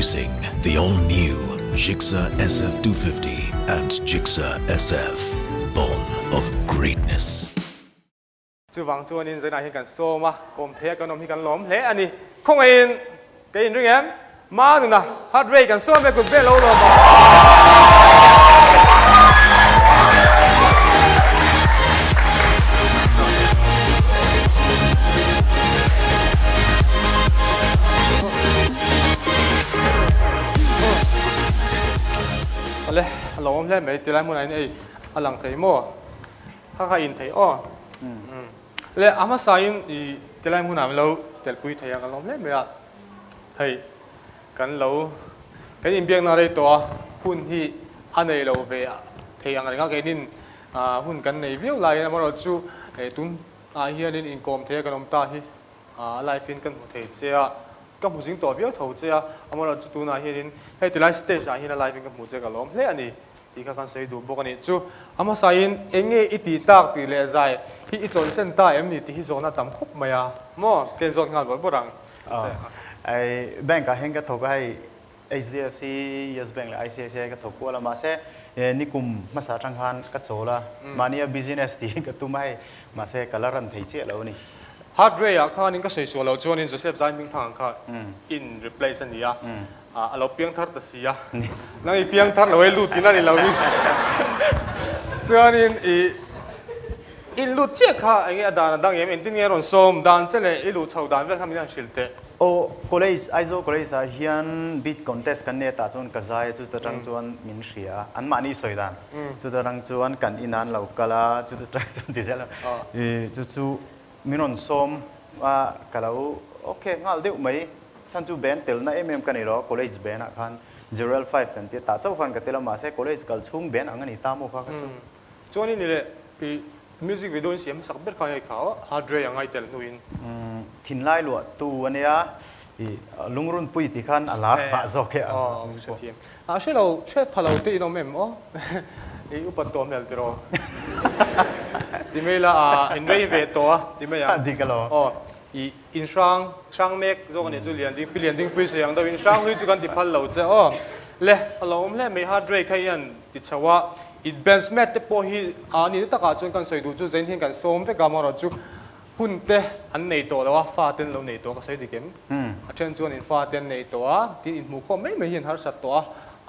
Introducing the all-new Gixxer SF 250 and Gixxer SF, born of greatness. Chuvang chuanin zainah hian kan sawm a, kawm thei a kan awm hi kan lawm hle a ni. Khawngaihin ka inring em? Ma nuna heart rate kan sawm e kut vel lo lawm a. Awle a lawmawm hle mai tilai hmunah hian ei a lang thei maw? Kha kha in thei aw. Le a hmasain i tilai hmunah min lo telpui thei a kan lawm hle mai a. Hei kan lo kan inbiakna rei tawh a, hun hi a nei lo ve thei ang reng a, keinin hun kan nei viau laiin amaherawhchu tun ah hianin inkawm thei a kan awm ta hi a live in kan hmu thei che a, ka hmu zing tawh viau tho che a, amaherawhchu tunah hianin hei tilai stage ah hian a live in ka hmu che ka lawm hle a ni. Tih kha kan sawi duh bawk a nih chu. A hmasain eng nge i tih tak tih leh zai hi i chawlhsen ta em ni tih hi zawhna tam khawp mai a maw? Ken zawt nghal bawrh bawrh ang che a. Ai bank ah hian ka thawk a hei HDFC, Yes Bank leh ICICI ka thawk kual a mahse nikum hmasa atang khan ka chawl a mahnia business tih hi ka tum a hei mahse ka la run thei chiah lo a ni. Hardware ah khanin ka sawi sual loh chuanin Joseph Zaihmingthang ang kha in replace a ni a. A lo piang thar ta si a, nang i piang thar lo e lut in a ni lo in. Chuanin i in lut chiah kha enge a dan a dang em, engtin nge a rawn sawm dan che leh i luh chho dan vel kha min han hrilh teh. Aw, college, Aizawl college ah hian beat contest kan nei a tah chuan ka zai a, chuta tang chuan min hria a, an mahni sawi dan, chuta tang chuan kan in ah an lo kal a, chuta tang chuan ti zel a, i chu chu Min rawn sawm a, ka lo ok nghal deuh mai. Chhan chu band telna em em ka nei lo a, college band ah khan General Five kan tia, tah chauh khan ka tel a, mahse college kal chhung band ang a ni ta maw kha ka chu. Chuan i ni leh i music video in siam hmasak ber khan hei kha aw, hard ray a ngai tel hnuin. Thinlai luah tu a nia, i lungrunpui tih khan a lar phah zawk e. Aw, hrethiam. A hre lo, hre pha lo te in awm em aw? I upat tawh hmel tiraw? Ti mai la, a in rei ve tawh a ti mai ang. Dik alo. Aw, i in hrang, hrang mek zawk a nih chu Lian Ding, Pi Lian Dingpui sawi ang deuh in hrang hlui chu kan ti phal lo che aw. Le, a lo awm hle mai, heart rate kha i han ti chho a, i bench mat te pawh hi a nihna takah chuan kan sawi duh chu zain hian kan sawm vek a, amaherawhchu chu Hun te an nei tawh lo a, fa te an lo nei tawh ka sawi dik em? A then chuan in fa te an nei tawh a, tin inhmuh khawm mai mai hi an harsat tawh a,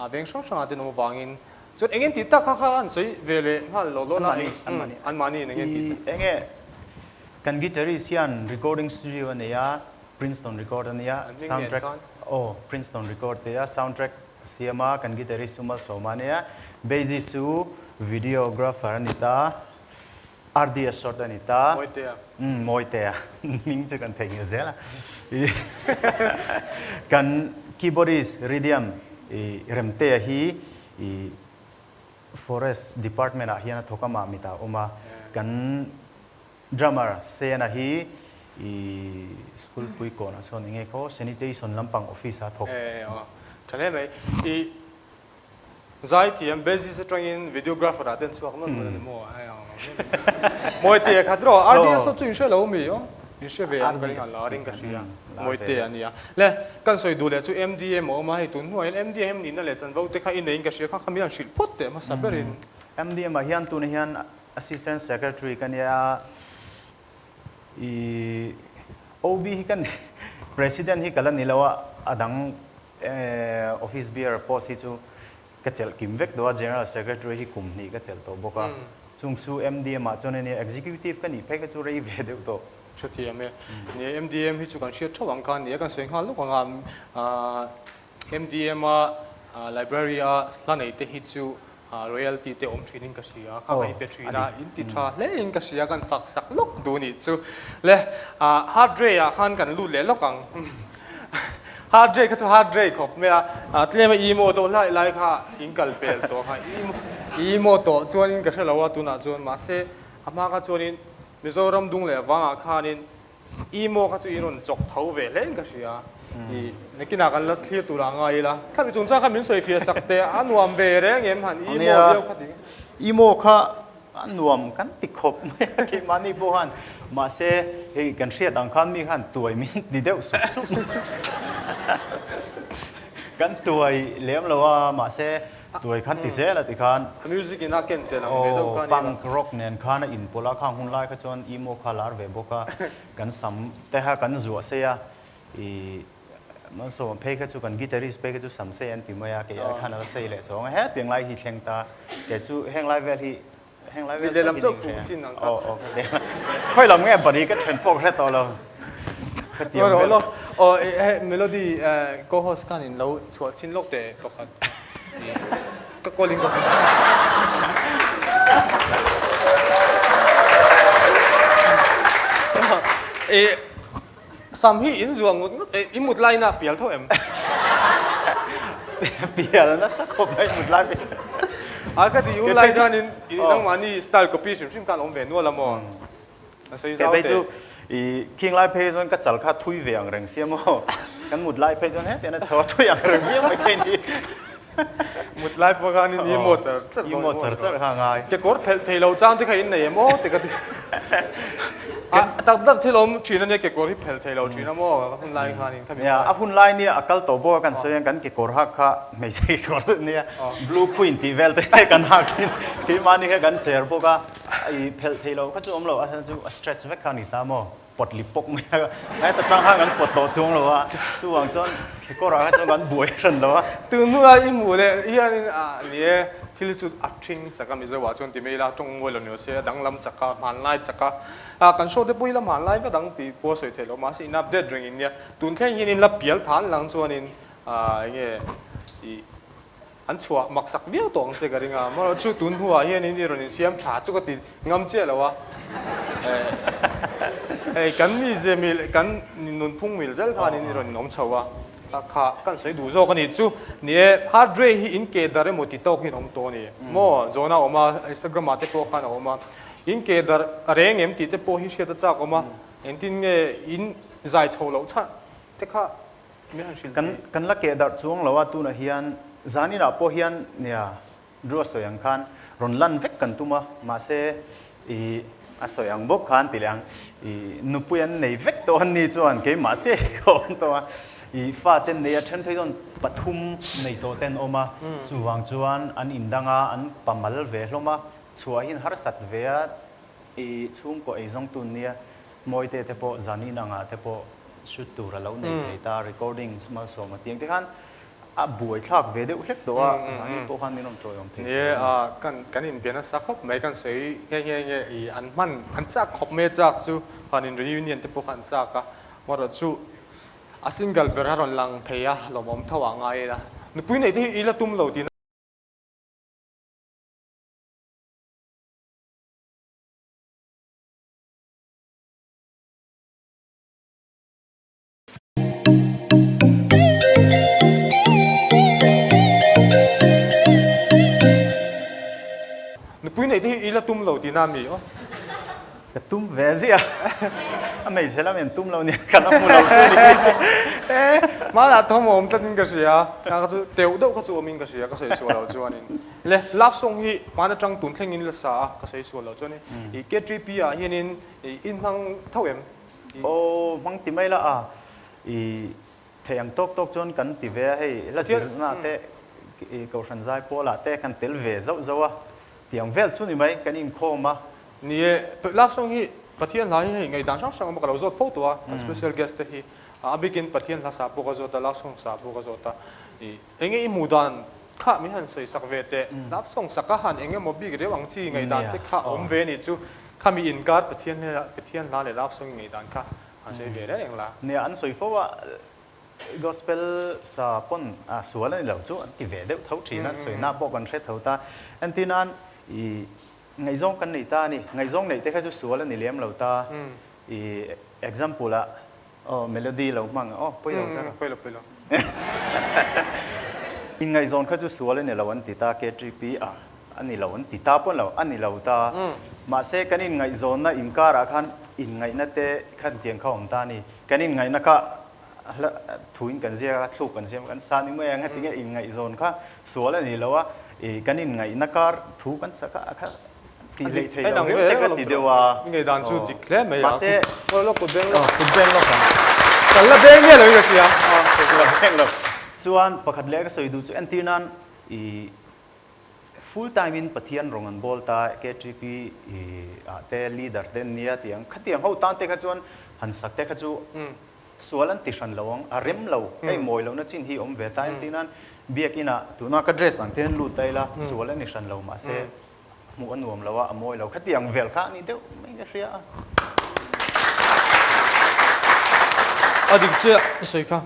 a veng hrang hrangah te an awm avangin. Chuan eng engti tak kha kha an sawi ve leh nghal lo lo la, Anmahni, anmahni in eng engti tak. Enge kan guitarist hian recording studio a nei a, Princeton record a nia, soundtrack, aw Princeton record te a, soundtrack a siam a, kan guitarist chu Malsawma a nia, bassist chu videographer a ni ta. RDS short a ni ta. Mawitea. Umm Mawitea hming chu kan theihnghilh zel a. Kan keyboardist Ridiam i Remtea hi i Forest Department ah hian a thawk a mah mitah a awm a. Kan drummer Sena hi i school pui kawnah sawn enge khaw sanitation lampang office ah a thawk. E aw tha hle mai. I Zaithiam bassist atangin videographer ah te an chhuak nawlh nawlh a ni maw? Mawitea kha tiraw RDS ho chu in hre lo mi aw? In hre ve ang ka ring a la ring ka hria Mawitea a nia. Le kan sawi duh leh chu MDM a awm a hei tun hnuah hian MDM nihna leh chanvo te kha i neiin ka hria kha kha min han hrilh phawt teh hmasa berin. MDM ah hian tunah hian Assistant Secretary ka nia i OB hi ka ni President hi ka la ni lo a a dang Office bearer post hi chu ka chelh kim vek tawh a, General Secretary hi kum hnih ka chelh tawh bawk a, chung chu MDM ah chuan ania Executive ka nih phei kha chu rei ve deuh tawh. Hrethiam e. Nia MDM hi chu kan hriat theuh ang kha nia, kan sawi nghal lawk ang a, MDM a library a hla nei te hi chu royalty te awm thin in ka hria, kha ka inpe thin a, in ti tha hle in ka hria, kan fak sak lawk duh nih chu. Le hard ray ah khan kan lut leh lawk ang. Hard ray kha chu hard ray khawp mai a, tlem a emo deuh hlai lai kha in kal pel tawh kha, emo tawh chuan in ka hre lo a tunah chuan, mahse a hma kha chuan in Mizoram dung leh vangah khan in Emaw kha chu i rawn chawk tho ve hle in ka hria. I nakinah kan la thlir tur ah ngai ila. Khami chungchang kha min sawi fiah sak teh a nuam ve reng em han emaw viau kha ti. Emaw kha a nuam kan ti khawp mai a keimahni pawh khan mahse hei kan hriat ang khan mi khan tuai min ti deuh sup sup. Kan tuai lem lo a, mahse tuai khan ti zel a ti khan. A music in a ken tel ang ve deuh kha a ni. Punk rock nen khan a inpawlh a, khang hun lai kha chuan emo kha a lar ve bawk a, kan sam te kha kan zuah sei a, ih Malsawma phei kha chu kan guitarist phei kha chu sam sei an ti mai a, kei ai khan a la sei leh chuang a, hetiang lai hi thleng ta, kei chu heng lai vel hi heng lai vel lehlam chauh khuh chin ang kha. Aw aw khawi lam nge bari ka then pawh ka hre tawh lo. Ka tiang vel. Aw he melody co-host khan in lo chhuah chin lawk teh pakhat. Ka calling ka E Sam hi in zuah ngut ngut e, i mut lai na pial tho em? Pial nasa khawp mai mut lai pial. A ka ti un lai chuan in nangmahni style copy hrim hrim khan awm ve nual a maw? A sawi zau teh. Kei phei chu i khing lai phei chuan ka chal kha thui ve ang reng sia maw? Kan mut lai phei chuan hetiang a chho a thui ang reng viau mai thei ni. Mut lai pawh khan in i maw char char dawn. I maw char char kha ngai. Kekawr phelh thei lo chang te kha in nei em aw ti ka ti. A tak tak thil awm thin ania kekawr hi phelh thei lo thin a maw a hun lai khan in khami. Nia a hun lai nia a kal tawh bawk a kan sawi ang kan kekawr hak kha hmeichhe kekawr deuh nia blue queen tih vel te kan hak thin keimahni kha kan cher bawk a i phelh thei lo kha chu awm lo a chu a stretch vek kha a ni ta maw. Pawt lip pawk mai a, heta tang khan kan pawt tawh chuang lo a, chuvang chuan kekawrah kha chuan kan buai hran lo a. Tun hnua i hmuh leh hianin ah ni e, thil chu a thing chak a Mizo ah chuan ti mai ila tawng ngawi lo ni se a danglam chak a, hmanlai chak a, ah kan show te pawh hi la hmanlai vek ang tih pawh a sawi theih loh mahse in update reng in nia, tun thleng hian in la pial than lang chuanin ah enge ih An chhuah maksak viau tawh ang che ka ring a, amaherawh chu tun hnuah hianin i rawn insiam tha chu ka ti ngam chiah lo a. Hei kan mize mil kan nunphung mil zel khanin i rawn inawm chho a, kha kan sawi duh zawk a nih chu. Ni e, hard ray hi in keh darh emaw ti tawk hian a awm tawh a ni maw? Zawhna a awm a, Instagram ah te pawh khan a awm a, in keh darh reng em tih te pawh hi hriat a chak awm a, engtin nge in zai chho loh chhan te kha Kan kan la keh darh chuang lo a, tunah hian zaninah pawh hian nia Drew a sawi ang khan rawn lan vek kan tum a, mahse ih a sawi ang bawk khan ti leh ang ih nupui an nei vek tawh an ni chuan keimah chiah hi ka awm tawh a, ih fate an nei a, then phei chuan pathum nei tawh te an awm a, chuvang chuan an indang a, an pamal ve hlawm a, chhuah hi an harsat ve a, ih chhungkaw eizawngtu an nia. Mawite te pawh zan in angah te pawh shoot tur a lo nei thei ta, recordings malsawm a tiang te khan a buai thlak ve deuh hlek tawh a, zan in pawh khan min rawn tawiawm thei tawh a ni. Nia, kan kan inbe nasa khawp mai, kan sawi nghe nghe nge i an hman an chak khawp mai a chak chu han in reunion te pawh kha an chak a, amaherawh chu a single ber a rawn lang thei a lawmawm tho ah ngai ila, nupui neih te hi i la tum lo tih na. Nupui neih te hi i la tum lo tihna a mi aw? Ka tum ve ziah a, a hmeichhe lam in tum lo nia ka la hmu lo chu ni. E, hmanah thawm a awm tlatin ka hria, ka chu teuh deuh kha chu awmin ka hria ka sawi sual loh chuanin. Le, love song hi hman atang tun thlengin la sa a, ka sawi sual loh chuan i K3P ah hianin i inhmang tho em? Aw, hmang ti mai la a, i theih ang tawk tawk chuan kan ti ve a, hei la zirna te i kohhran zai pawlah te kan tel ve zauh zauh a, tiang vel chu ni mai kan inkhawm a. Ni e, love song hi Pathian hla hi hei ngaihdan hrang hrang awm a, ka lo zawt fo tawh a, kan special guest te hi a bikin Pathian hla sa pawh ka zawt a, love song sa pawh ka zawt a, i Enge i hmuh dan kha min han sawi sak ve teh. Love song sak a han eng emaw bik reuh ang chi ngaihdan te kha awm ve anih chu. Khami inkar Pathian Pathian hla leh love song i ngaihdan kha han sawi ve reng reng la. Nia an sawi fo a, gospel sa pawn a sual a ni lo chu an ti ve deuh tho thin a, an sawi na pawh kan hre tho ta. Entirnan i ngaihzawng kan nei ta a ni, ngaihzawng neih te kha chu sual a ni lem lo ta. I example ah Aw melody lo hmang aw pawi lo zar a. Pawi lo pawi lo. Inngaihzawn kha chu sual a ni lo an ti ta KTP a a ni lo an ti ta pawn lo a ni lo ta. Mahse kan inngaihzawnna inkarah khan inngaihna te khan tiang kha awm ta a ni. Kan inngaihna kha hla thuin kan ziak a thluk kan siam a kan sa ni mai a ngatinge inngaihzawn kha sual a ni lo a i kan inngaihna kar thu kan sak a kha Tih leh thei lo riau te ka ti deuh a. Ngei dan chu dik hle mai a. Mahse Aw lawk kut beng lawk. Kut beng lawk ang. Kan la beng nge lo in ka hria. Ka la beng lo. Chuan pakhat leh ka sawi duh chu entir nan i full time in Pathian rawng an bawl ta KTP i ah te leader te an nia tih ang. Khatiang ho tan te kha chuan han sak te kha chu sual an ti hran lo ang, a rem lo, hei mawi lohna chin hi awm ve ta entir nan biakin ah tuna ka dress ang te hian lut ta ila sual a ni hran lo mahse hmuh a nuam lo a, a mawi lo. Khatiang vel kha a ni deuh mai ka hria a. A dik chiah i sawi kha,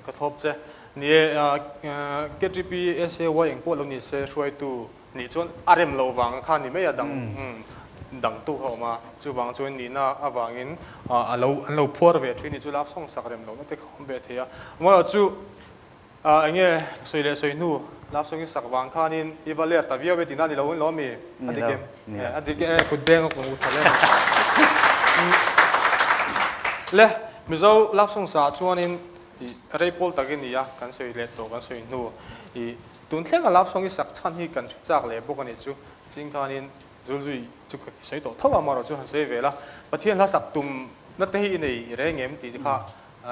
ka thlawp che. Ni e, KTP SAY eng pawh lo ni se hruaitu nih chuan a rem lo vang kha ni mai a, dang dangtu kha a awm a, chuvang chuan nihna avangin a lo an lo phuar ve thin ni chu lak sawng sak rem lohna te kha a awm ve thei a. Amaherawhchu Eng nge sawi leh sawi hnu love song i sak vang khanin i va ler ta viau e tihna a ni lo in lo ami? A dik em? A dik e, kut beng a kung tha hle mai. Le, Mizo love song sa ah chuanin i rei pawl tak i ni a, kan sawi leh tawh kan sawi hnu i tun thlenga love song i sak chhan hi kan hre chak leh bawk a nih chu ching khanin Zulzui chu i sawi tawh tho a, amaherawh chu han sawi ve la, Pathian hla sak tum na te hi i nei reng em tih te kha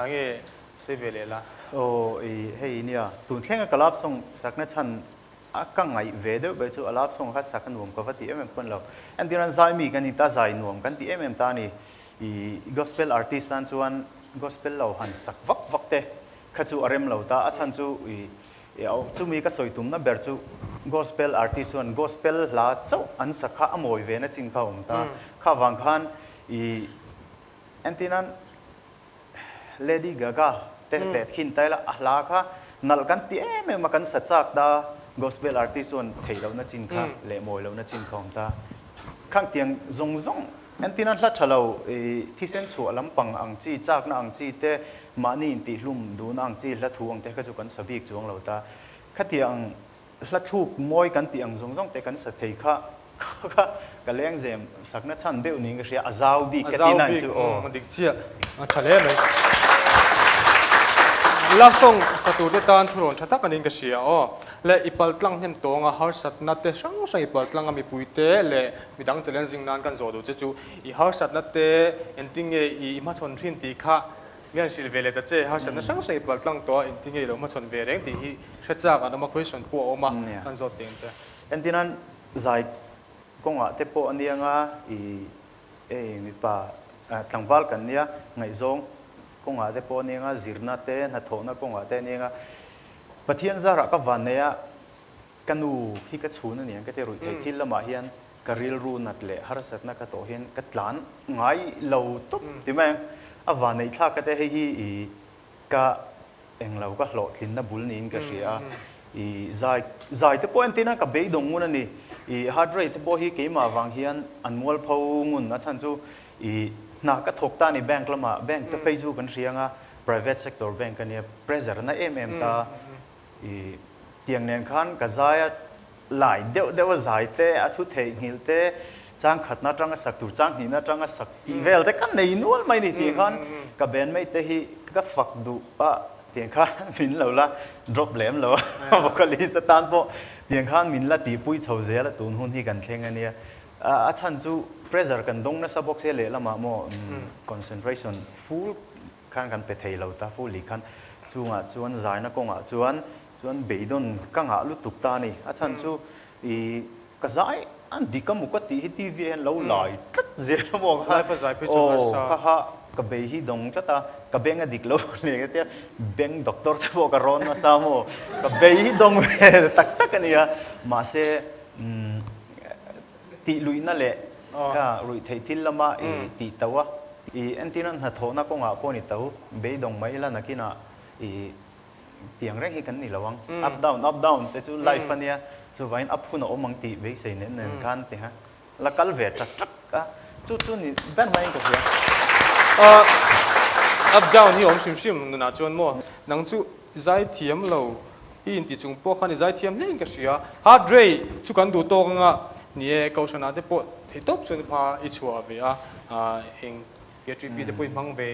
enge Sawi ve leh la. Aw i hei nia, tun thlenga ka love song sakna chhan a ka ngaih ve deuh ber chu a love song kha sak a nuam ka va ti em em pawn lo. Entir an zai mi kan ni ta, zai nuam kan ti em em ta a ni. I gospel artist tan chuan gospel lo han sak vak vak te kha chu a rem lo ta. A chhan chu i chumi ka sawi tumna ber chu gospel artist chuan gospel hla chauh an sak kha a mawi ve na chin kha a awm ta. Kha vang khan i entir nan Lady Gaga te leh thin ta ila a hla kha nalh kan ti em em a kan sa chak ta gospel artist chuan theih lohna chin kha leh mawi lohna chin kha awm ta. Khang tiang zawng zawng entin an hla tha lo i thisen chhuah lampang ang chi chakna ang chi te mahni intihhlum duhna ang chi hla thu ang te kha chu kan sa bik chuang lo ta. Khatiang Hla thluk mawi kan tih ang zawng zawng te kan sa thei kha kha ka leng zem sakna chhan deuh niin ka hria, a zau bik ka ti nan chu aw. A dik chiah, a tha hle mai. Love song sa tur te tan thurawn tha tak aniin ka hria aw. Le i pal tlang hnem tawnga harsatna te hrang hrang i pal tlanga mipui te leh midang challenging nan kan zawh duh che chu i harsatna te engtin nge i hmachhawn thin tih kha Mi an hrilh ve leh ta che, harsatna hrang hrang i pal tlang tawh a, engtin nge i lo hmachhawn ve reng tih hi hre chak an awm a, question pawh a awm a, kan zawt teng che. Entirnan zai kawngah te pawh a nia nga i ei mipa tlangval kan nia, ngaihzawng kawngah te pawh a nia nga, zirna te, hnathawhna kawngah te a nia nga, Pathian zarah ka van nei a, Ka nu hi ka chhun a niang ka ti ruih theih thil lamah hian ka rilru nat leh harsatna ka tawh hian ka tlan ngai lo tawp ti mai ang. A vanneih thlak ka te hei hi i ka englo ka hlawhtlinna bul niin ka hria a. I zai zai te pawh entir nan ka beidawng ngun a ni. I heart rate te pawh hi keimah vang hian an mualpho ngun a chhan chu i hna ka thawk ta a ni bank lamah bank te phei chu kan hria ang a private sector bank a nia pressure na em em ta. I tiang nen khan ka zai a lai deuh deuh a zai te, a thu theihnghilh te, chang khatna atanga sak tur, chang hnihna atanga sak tih vel te ka nei nual mai ni tih khan ka bandmate te hi ka fak duh a tiang khan min lo la drop lem lo a vocalist atan pawh tiang khan min la tihpui chho zel a tun hun hi kan thleng a nia. A chhan chu pressure kan dawng nasa bawk se lehlamah maw concentration full Khan kan pe thei lo ta fully khan chungah chuan zaina kawngah chuan chuan beidawn ka ngah lutuk ta a ni. A chhan chu i ka zai an dik a maw ka tih hi TV ah hian lo lai tlat zel a maw kha Life a zai phei chu harsa. Aw kha kha ka bei hi dawng tlat a, ka beng a dik lo hle ka tia beng doctor te pawh ka rawn nasa maw ka bei hi dawng ve tak tak a nia mahse umm Tih luihna leh kha ruih theih thil lama i tih to a, i entirna hnathawhna kawngah pawh ni to, beidawng mai ila nakinah i tiang reng hi kan ni lo ang. Up down, up down te chu life a nia, chuvangin up hun a awm ang tih beisei nen nen khan ti ha la kal ve ṭak ṭak a, chu chu ni ber maiin ka hria. Up down hi a awm hrim hrim nunah chuan maw? Nang chu zaithiam lo I inti chung pawh khan i zaithiam hlein ka hria. Heart rate chu kan duh tawk anga ni e, Kohhranah te pawh thei tawp chuan hma i chhuah ve a, eng KTP te pawh i hmang ve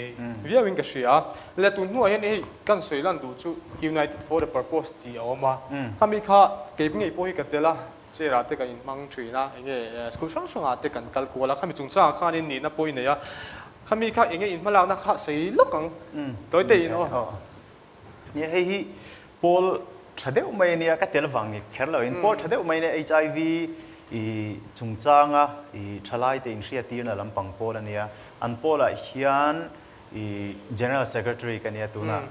viauin ka hria. Le tun hnuah hian hei kan sawi lan duh chu United for the Purpose tih a awm a, khami kha kei ngei pawh hi ka tel a, chair ah te kan inhmang thin a, enge school hrang hrangah te kan kal kual a, khami chungchangah khanin nihna pawh i nei a, khami kha enge inhmalakna kha sawi lawk ang, tawi te in aw. Nia hei hi. Pawl tha deuh mai a nia, ka tel vang ni kher lo in pawl tha deuh mai a nia HIV i chungchanga i thalaite inhriattirna lampang pawl a nia. An pawlah hian i General Secretary ka nia tunah.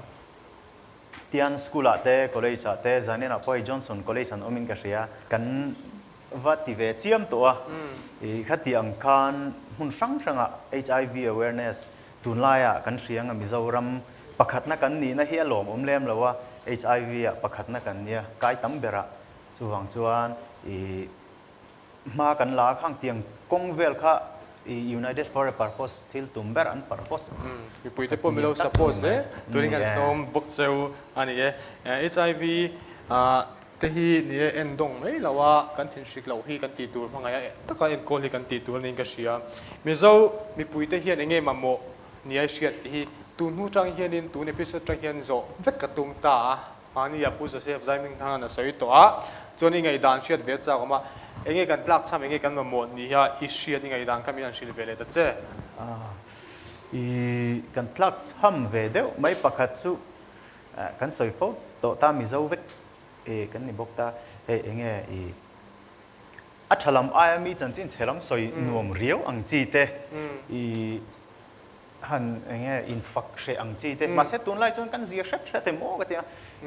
Tian school ah te, college ah te, zaninah pawh hei Johnson College an awmin ka hria. Kan va ti ve chiam tawh a, i khati ang khan hmun hrang hrangah HIV awareness tunlaiah kan hria anga Mizoram pakhatna kan nihna hi a lawmawm lem lo a, HIV ah pakhatna kan nia, kai tam berah chuvang chuan i hma kan la a khang tiang kawng vel kha i United for a Purpose thil tum ber an purpose Mipui te pawh milo support zel turin kan sawm bawk cheu a ni e. HIV te hi ni e en dawng mai lo a, kan thinhrik loh hi kan tih tur hmangaih a taka enkawl hi kan tih tur a niin ka hria. Mizo mipui te hian enge mamawh ni a i hriat tih hi tun hnu tang hianin tun episode tang hian zawh vek ka tum ta a. Mahni a Pu Joseph Zaimingthang an a sawi tawh a, chuan i ngaihdan hriat ve chak awm a, enge kan tlak chham enge kan mamawh ni hi a i hriat i ngaihdan kha min han hrilh ve leh ta che. I kan tlak chham ve deuh mai pakhat chu kan sawi fo tawh ta Mizo vek e kan ni bawk ta hei enge i a tha lam aia mi chanchin chhe lam sawi nuam riau ang chi te i han enge infak hreh ang chi te mahse tunlai chuan kan zir hret hret em aw ka ti a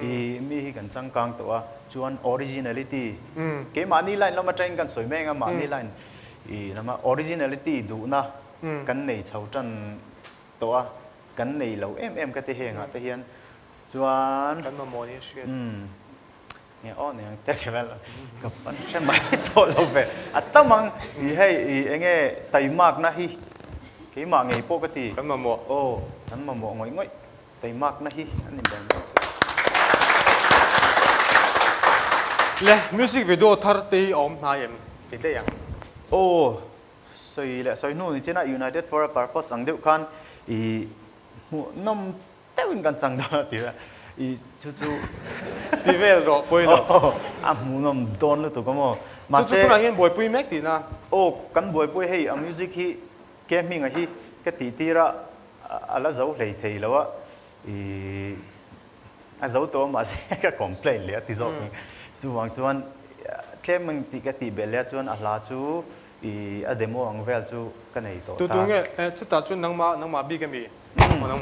i mi hi kan changkang tawh a chuan originality keimahni line lam atangin kan sawi mek a mahni line i lama originality duhna kan nei chho tan tawh a kan nei lo em em ka ti hengah te hian chuan kan mamawh ni a hriat. Nge aw ni ang te ti vel ka pan hre mai tawh lo ve. A tam ang i hei i enge taimakna hi keimah ngei pawh ka ti. Kan mamawh. Aw kan mamawh ngawih ngawih taimakna hi a ni ber mai chu. Le music video thar te hi a awm hnai em ti daih ang. Aw sawi leh sawi hnu ni chin a United for a Purpose ang deuh khan i hmuhnawm Deuhin kan chang dawn a ti a, i chu chu ti vel rawh pawi lo. A hmuhnawm dawn lutuk a maw. Chu chu tunah hian buaipui mek tihna. Aw kan buaipui hei a music hi ke hminga hi ka tih tir a, a la zo hlei thei lo a, i a zo tawh a mahse ka complain leh a ti zawk ang. Chuvang chuan tlem ang tih ka tih belh leh a chuan a hla chu i a demo ang vel chu ka nei tawh ta. Tu tu nge chutah chuan nangmah nangmah bik a mi?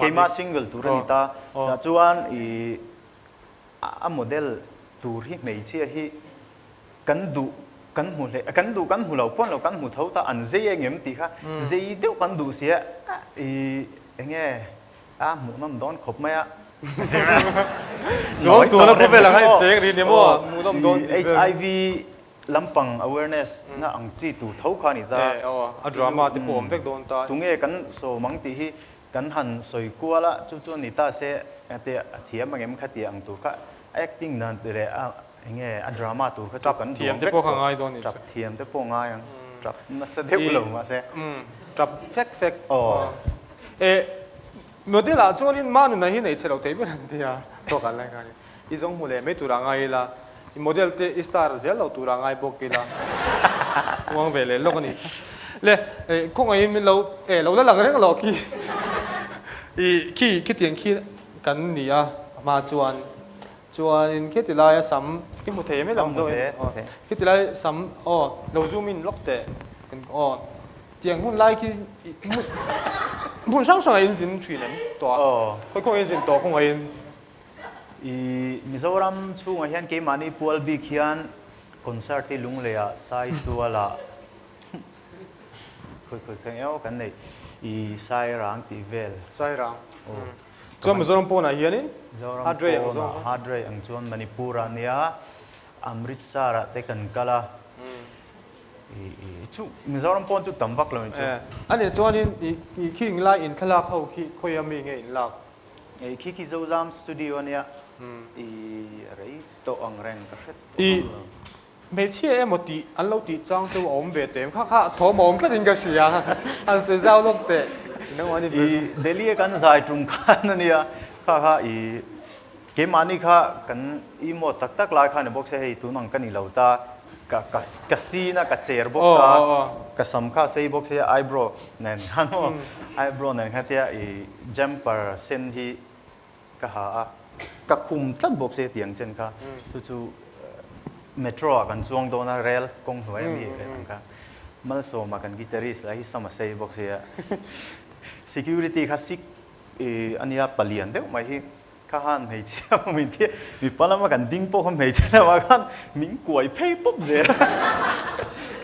Keimah single tur a ni ta. Tah chuan i a model tur hi hmeichhia hi kan duh kan hmu hle kan duh kan hmu lo pawn lo kan hmu tho ta an zei engem tih kha zei deuh kan duh sia i enge a hmuhnawm dawn khawp mai a. Zuam tuna khawvel ang a incheng ri ni maw hmuhnawm dawn tih vel. HIV Lampang awareness na ang chi tur tho kha a ni ta. E aw, a drama te pawh awm vek dawn ta. Tunge kan sawm ang tih hi kan han sawi kual a, chu chu a ni ta se te a thiam ang em kha tih ang tur kha acting dan te leh a enge a drama tur kha chu kan duang vek tawh. Tap thiam te pawh ngai ang, tap nasa deuh lo mahse. Tap fek fek. Aw. E model ah chuanin Manuna hi nei chhe lo thei ber an tia, thawk an lai khan. I zawng hmu leh mai turah ngai ila, i model te i star zel lo turah ngai bawk ila, uang ve leh lawk a ni. Le, khawngaihin min lo, eh lo la lang reng lo khi, i khi khitiang khi kan ni a hma chuan, chuanin khiti laia sam, i hmu thei em lam deuh em? Aw, khiti lai sam, aw, lo zoom in lawk teh, aw, tiang hun lai khi hmun hrang hrangah in zin thin em tawh a, khawi khawiin in zin tawh khawngaihin. I Mizoram chhungah hian keimahni pual bik hian concert hi Lungleiah Saitualah khawi khawi kha eng kan neih i Sairang tih vel. Sairang. Chuan Mizoram pawnah hianin Mizoram pawnah Hardray ang chuan Manipur-ah nia Amritsar-ah te kan kal a. I chu Mizoram pawn chu tam vak lo ni chu. Anih chuanin i khing lai inthlalak ho khi khawi ami nge inlak? Ei khi khi Zozam studio ania i rei tawh ang reng ka hre tawh I lo. Hmeichhia emaw tih an lo tih chang chu a awm ve teh em kha kha thawm a awm tlat in ka hria an sawi zau lawk teh I Delhi a kan zai tum khan ania kha kha i keimahni kha kan emaw tak tak lai khan ni bawk se hei tun ang ka ni lo ta ka ka ka sin a ka cher bawk ta ka sam kha sei bawk se eyebrow nen khan maw eyebrow nen khan tia i jumper sen hi ka ha a. Ka khum tlat bawk se tiang chen kha chu chu metro ah kan chuang dawn a rel kawng hnuai a mi rel ang kha Malsawma kan guitarist lah hi sam a sei bawk sia security kha sik a nia palian deuh mai hi kha han hmeichhia min ti mipa lama kan ding pawh kha hmeichhe lamah khan min kuai phei pawp zel a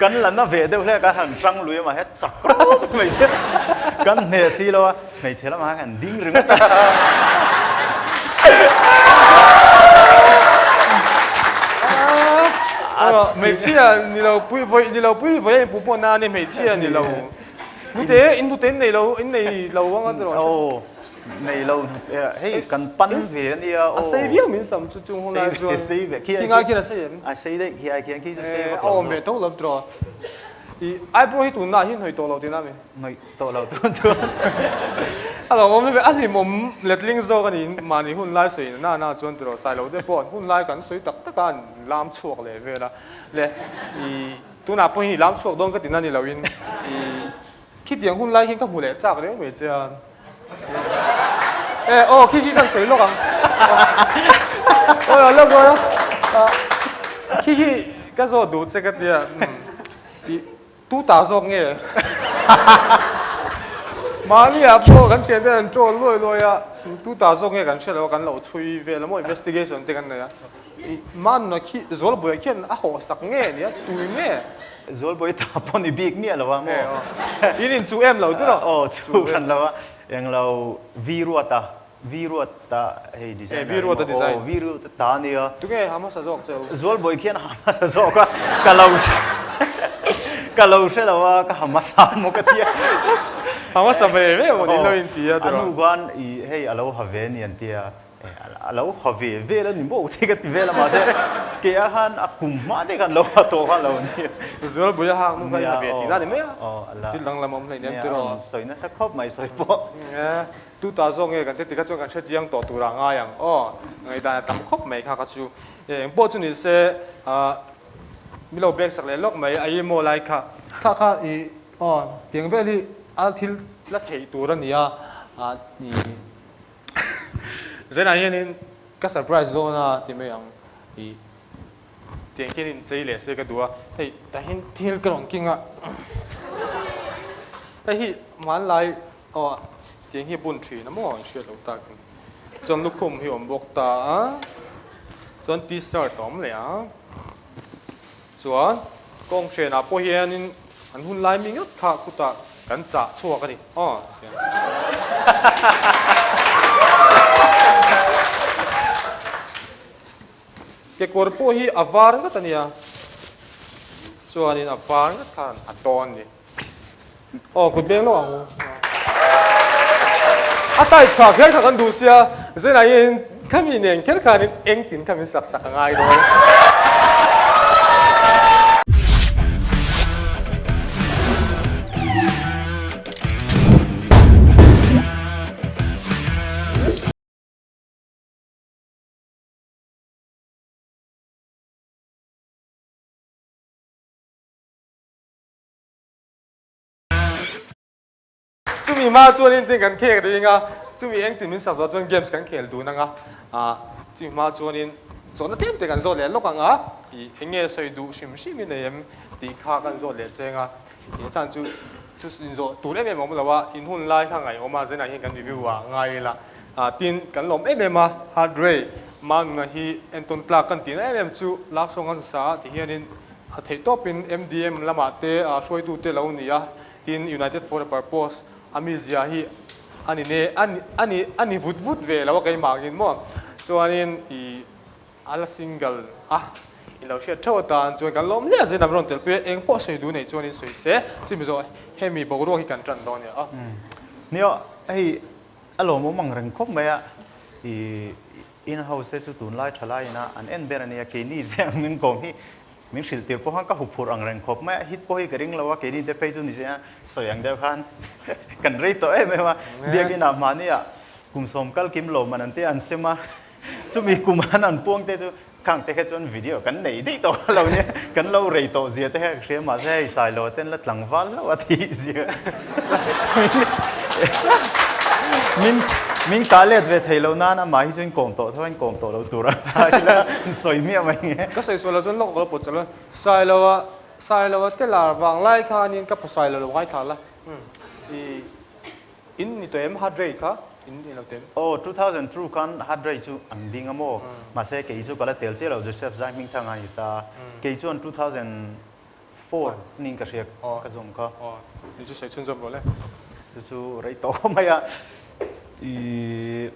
kan la na ve deuh hle a kan han tang lui a mahse chak rawp hmeichhe kan hneh si lo a hmeichhe lamah khan kan ding ringawt a. Hmeichhia ni lo pui vawi ni lo pui vawi a inpu pawh na a ni hmeichhia ni lo hnute in hnute in nei lo in nei lo ang a tiraw. Nei lo hei kan pan ve a nia aw. A sei viau min sam chu chung hun lai chuan. Sei ve khi ngai khian a sei em? A sei daih khi ai khian khi chu sei vak lo. A awm ve tho lo tiraw. I eyebrow hi tunah hi hnawih tawh lo tihna mi? Hnawih tawh lo tun chuan. A lo awm ve a hlimawm letling zawk a ni mahni hun lai sawi na na chuan tiraw sai lo te pawh an hun lai kan sawi tak tak a an lam chhuak leh vel a le i tunah pawh hi lam chhuak dawn ka tina ni lo in i Khitiang hun lai hian ka hmu leh chak reng mai che a. E aw khi khi kan sawi lawk ang. Aw lawk aw. Khi khi ka zawh duh che ka tia. I tu ta zawk nge? Mahni ah pawh kan thian ten an troll luai luai a. Tu ta zawk nge kan hre lo a kan lo chhui vel a maw investigation te kan nei a. I manna khi Zualbuai khian a hawh sak nge nia tui nge? Zualbuai ta pawh ni bik miah lo a maw? In in chu em lo tiraw? Aw chu hran lo a, eng lo Vi Ruata, Vi Ruata hei designer Vi Ruata design. Aw Vi Ruata ta ania. Tunge ha hmasa zawk cheu? Zualbuai khian a ha hmasa zawk a, ka lo hre ka lo hre lo a, ka ha hmasa maw ka tia. Ha hmasa ve ve maw ni lo in ti a tiraw? A nu khan i hei a lo ha ve ni an tia. A lo ha ve vel a ni maw te ka ti vel a mahse kei ah khan a kum hma te khan lo ha tawh kha lo ni. Zualpui a hak nu kha i ha ve tih na ni mai a, thil danglam awm hlein em tiraw? Sawi nasa khawp mai sawi pawh. Tu ta zawk nge kan ti tikha chuan kan hre chiang tawh tur ah ngai ang aw, ngaihdan a tam khawp mai kha ka chu. Eng pawh chu ni se mi lo bek sak leh lawk mai a i maw lai kha. Kha kha i aw tiang vel hi a thil la theih tur a ni a i. Zainah hianin ka surprise dawn a ti mai ang i tiang khian in chei leh se ka duh a, hei tah hian thil ka rawn king a, hei hi hmanlai aw tiang hi a bun thin a maw an hriat loh tak in chuan lukhum hi a awm bawk ta a, chuan t-shirt a awm leh a, chuan kawng hrenah pawh hianin An hun lai mi ngawt kha khutah kan chah chhuak a ni aw. Kekawr pawh hi a var ngawt a nia, chuanin a var ngawt khan a tawn a ni. Aw kut beng lawk ang u. A type tha kher kha kan duh sia, Zenah hian khami nen kher khanin engtin kha min sak sak a ngai dawn. Chumi hma chuanin tin kan khek ring a, chumi engtin min sak zawh chuan games kan khel dun ang a, chumi hma chuanin zawhna tlem te kan zawt leh lawk ang a, ih eng nge sawi duh hrim hrim i nei em tih kha kan zawt leh cheng a, ih chan chu thu inzawh tur em em a awm lo a, in hun lai kha ngaihawm a, zenah hian kan review ah ngai ila, tin kan lawm em em a, heart rate Manuna hi entawn tlak kan tihna em em chu love song a sa a ti hianin a theih tawpin MDM lamah te hruaitute lo ni a, Tin, United for a Purpose a mizia hi a ni ne, a ni, a ni, a ni vut vut ve lo a keimah angin maw? Chuanin i a la single a, i lo hriat theuh atan chuan kan lawm hle a, zin an rawn telpui a, eng pawh sawi duh neih chuanin sawi se, chumi zawh hemi boruak hi kan tan dawn nia a. Nia, hei a lawmawm ang reng khawp mai a, i in-house te chu tunlai thalai ina an en ber a nia, keini te ang min kawm hi Min hrilh tir pawh khan ka huphurh ang reng khawp mai a, hit pawh hi ka ring lo a, keini te phei chu ni se sawi ang deuh khan kan rei tawh em em a, biakin ah mahni ah kum sawm kal kim lo man an te an sem a, chumi kum an an puang te chu khang te kha chuan video kan nei daih tawh kha lo nia, kan lo rei tawh zia te kha ka hria mahse hei Sailo ten la tlangval hlauh a tih zia min. Min kah let ve thei lo nan amah hi chu in kawm tawh tho a, in kawm tawh lo tur a ila sawi miah mai nge. Ka sawi sual lo chuan lawk ka lo pawt chawlh a, Sailoa Sailoa te lar vang lai khanin ka pawsailo lo ngaithla la, i in ni tawh em heart rate kha in ni lo tawh em? Aw 2002 khan heart rate chu an ding a maw, mahse kei chu ka la tel chiah lo Joseph Zaihmingthanga a ni ta, kei chuan 2004 ning ka hria ka zawm kha. Aw ni chu sawi chhunzawm rawh le. Chu chu rei tawh mai a, i.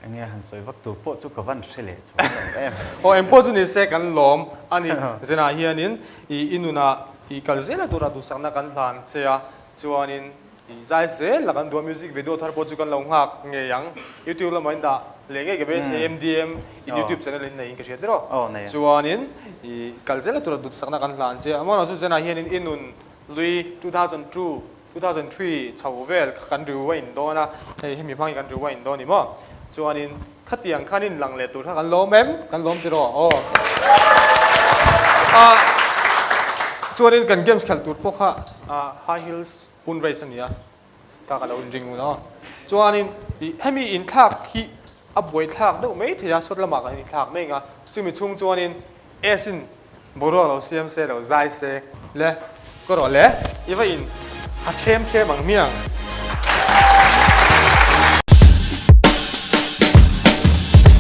Enge han sawi vak tur pawh chu ka van hre leh chuang lo em. Aw engpawh chu ni se kan lawm a ni. Zenah hianin i i nunah i kal zel a tura duhsakna kan hlan che a, chuanin i zai zel la kan duh a, music video thar pawh chu kan lo nghak ngei ang. YouTube lamah in dah leh ngei ka beisei MDM in YouTube channel in nei in ka hria tiraw. Chuanin i kal zel a tura duhsakna kan hlan che a, amaherawhchu zenah hianin i nun lui 2002 2003 chho vel kha kan rewind dawn a, hei hemi hmangin kan rewind dawn ni maw? Chuanin khatiang khan in lang leh tur kha kan lawm em? Kan lawm tiraw? Aw. Ah, chuanin kan games khelh tur pawh kha high heels pun race a ni a, ka ka lo inring un aw. Chuanin ih hemi inthlak hi a buaithlak deuh mai thei a, sawt lamah kan inthlak mai ang a, chumi chhung chuanin S in Boruak lo siam se lo zai se le ka rawh le i va in ha them them ang miang.